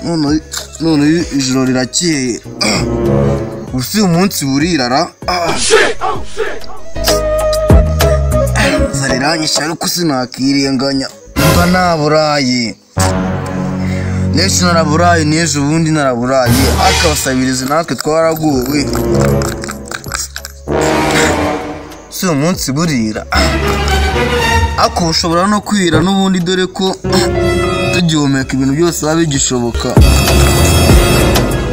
None ijoro rirakeye. Usi umunsi burirara. Zariranyisha ariko sinakirenganya. Mba naburaye. N'ejo naraburaye, n'ejo ubundi naraburaye. Akabasabiriza natwe twaraguwe. Si umunsi burira. Ako ushobora no kwira n'ubundi dore ko tugihumeka ibintu byose biba bigishoboka.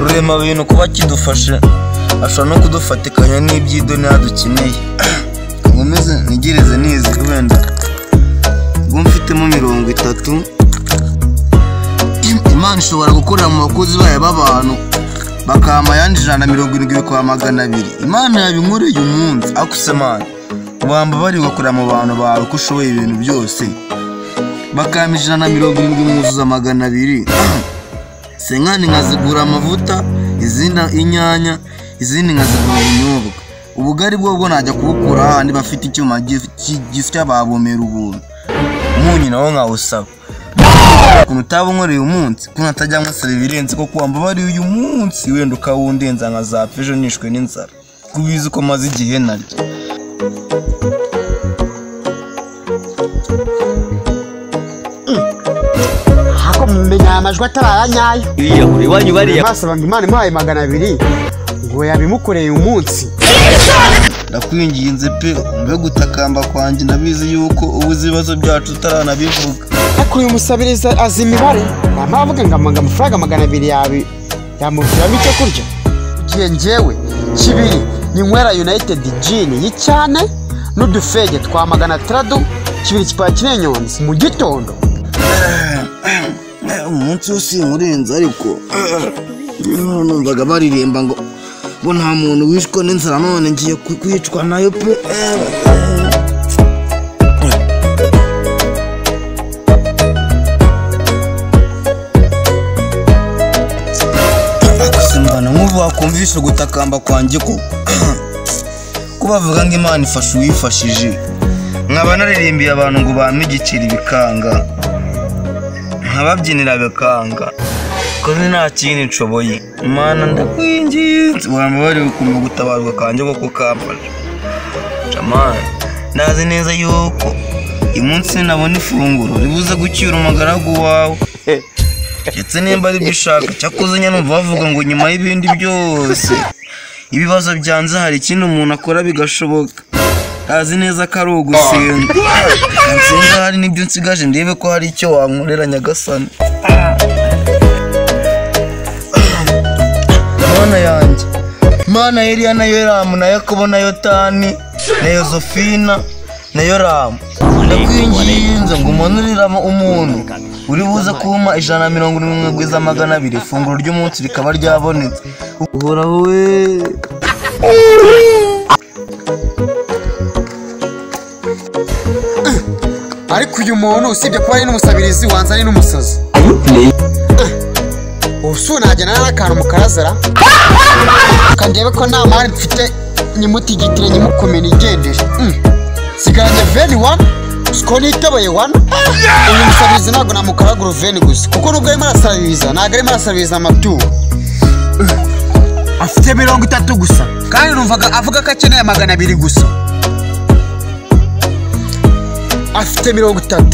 Rurema bintu kuba kidufashe ashobora no kudufatikanya n'iby'idoniya dukeneye. Nkomeze ntegereze nizi wenda ubwo mfitemo 30. Imana ishobora gukorera mu bakozi bayo b'abantu bakampa ayandi 170 bikaba 200. Imana yabinkoreye umunsi. Akuse Mana, wamba bari bakorera mu bantu bawe ko ushoboye ibintu byose, bakampa 170 mwuzuza 200. Senkani nkazigura amavuta, izindi inyanya, izindi nkazigura ubunyobwa. Ubugari bwo najya kubukura ahandi bafite icyuma gisya babomera ubuntu. Umunyu nawo nkawusaba. Ukuntu utabunkoreye umunsi, ukuntu atajya nkusaba ibirenze ko wamba bari uyu munsi wenda ukawundenza nkazapfa ejo nishwe n'inzara. Kubizi ko maze igihe naryo. Hako mumenya amajwi atarara nyayo. Iyahura iwanyu bariya. Basaba ngo Imana imuhaye 200 ngo yabimukoreye umunsi. Ndakwinginze pe umve gutakamba kwanjye, ndabizi yuko ubuze ibibazo byacu utaranabivuga. Ariko uyu musabiriza azi imibare, nta mpamvu avuga ngo amafaranga 200 yabi yamuviramo icyo kurya. Igihe njyewe kibiri ninywera United Gin y'icyane n'udufege twa 600 kibiri kipakire nyonzi mu gitondo. Umunsi wose nkurenze ariko numvaga baririmba ngo ngo nta muntu wishwe n'inzara none ngiye kwicwa nayo pe. Akusimbana nk'ubu wakumvisha gutakamba kwanjye koko. Ko bavuga ngo Imana ifasha uwifashije, nkaba naririmbiye abantu ngo bampe igiceri bikanga, nkababyinira bikanga, ko nta kindi nshoboye. Imana ndakwinginze wamba bari ukumva gutabarwa kanjye koko kamfasha. Jamani, ndazi neza yuko uyu munsi nabona ifunguro ribuze gucyura umugaragu wawe. Ndetse nimba ari byo ushaka, cyakoze nyine numva bavuga ngo nyuma y'ibindi byose ibibazo byanze hari ikindi umuntu akora bigashoboka. Azi neza ko ari ugusenga. Nsenga hari n'ibyo nsigaje ndebe ko hari icyo wankorera Nyagasani. Mana yanjye, Mana Eliya na Yoramu na Yakobo na Yotani na Yozefina na Yoramu, ndakwinginze ngo umanuriramo umuntu uri buze kumpa 170 200 ifunguro ry'umunsi rikaba ryabonetse. Uhoraho we. Ariko uyu muntu usibye kuba ari n'umusabirizi wanza ari n'umusazi. Ubu najyana n'akantu mu karazara kandebe ko nta mari mfite nyimutigitire nyimukomene nigendere. Sigaranye veni wani siko nitabaye wani. Uyu musabirizi ntabwo namukaragura veni gusa, kuko nubwo arimo arasabiriza ntabwo arimo arasabiriza amaturo. Afite 30 gusa kandi numvaga avuga ko akeneye 200 gusa. Afite 30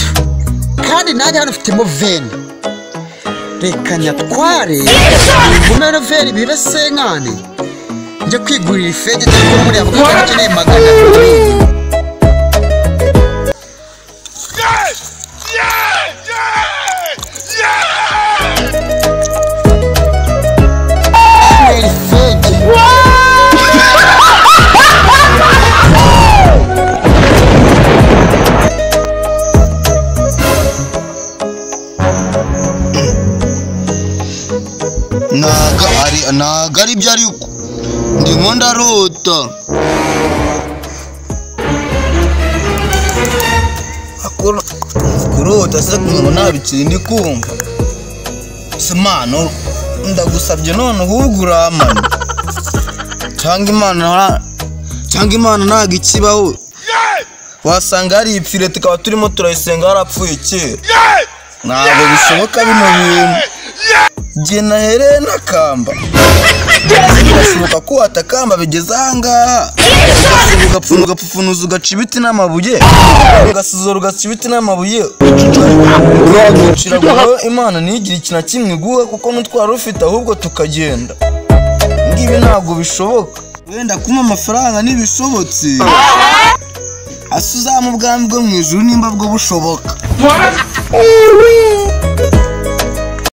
kandi nanjye hano mfitemo veni. Reka nyatware ngumeno veni bibe senkane njye kwigurira ifege dore ko muri avuga ko akeneye 200. Ntago ari byo ariko ndimo ndarota. Kurota se ngo nta bikiri ndi kumva. Se Mana ndagusabye none ahubwo uramane. Cyangwa Imana ntago ikibaho. Wasanga hari ipfire tukaba turimo turayisenga harapfuye kera. Ntabwo bishoboka bino bintu. Jye nahereye n'akamba. Birashoboka ko watakamba bigeze ahangaha, ugapfunuza ugaca ibiti n'amabuye, ugasuzura ugaca ibiti n'amabuye, uciragura Imana ntigire ikintu na kimwe iguha, kuko n'utwara ufite ahubwo tukagenda. Ngibi ntabwo bishoboka. Wenda kumpa amafaranga ntibishobotse, ase uzampa ubwami bwo mu ijuru nimba bwo bushoboka.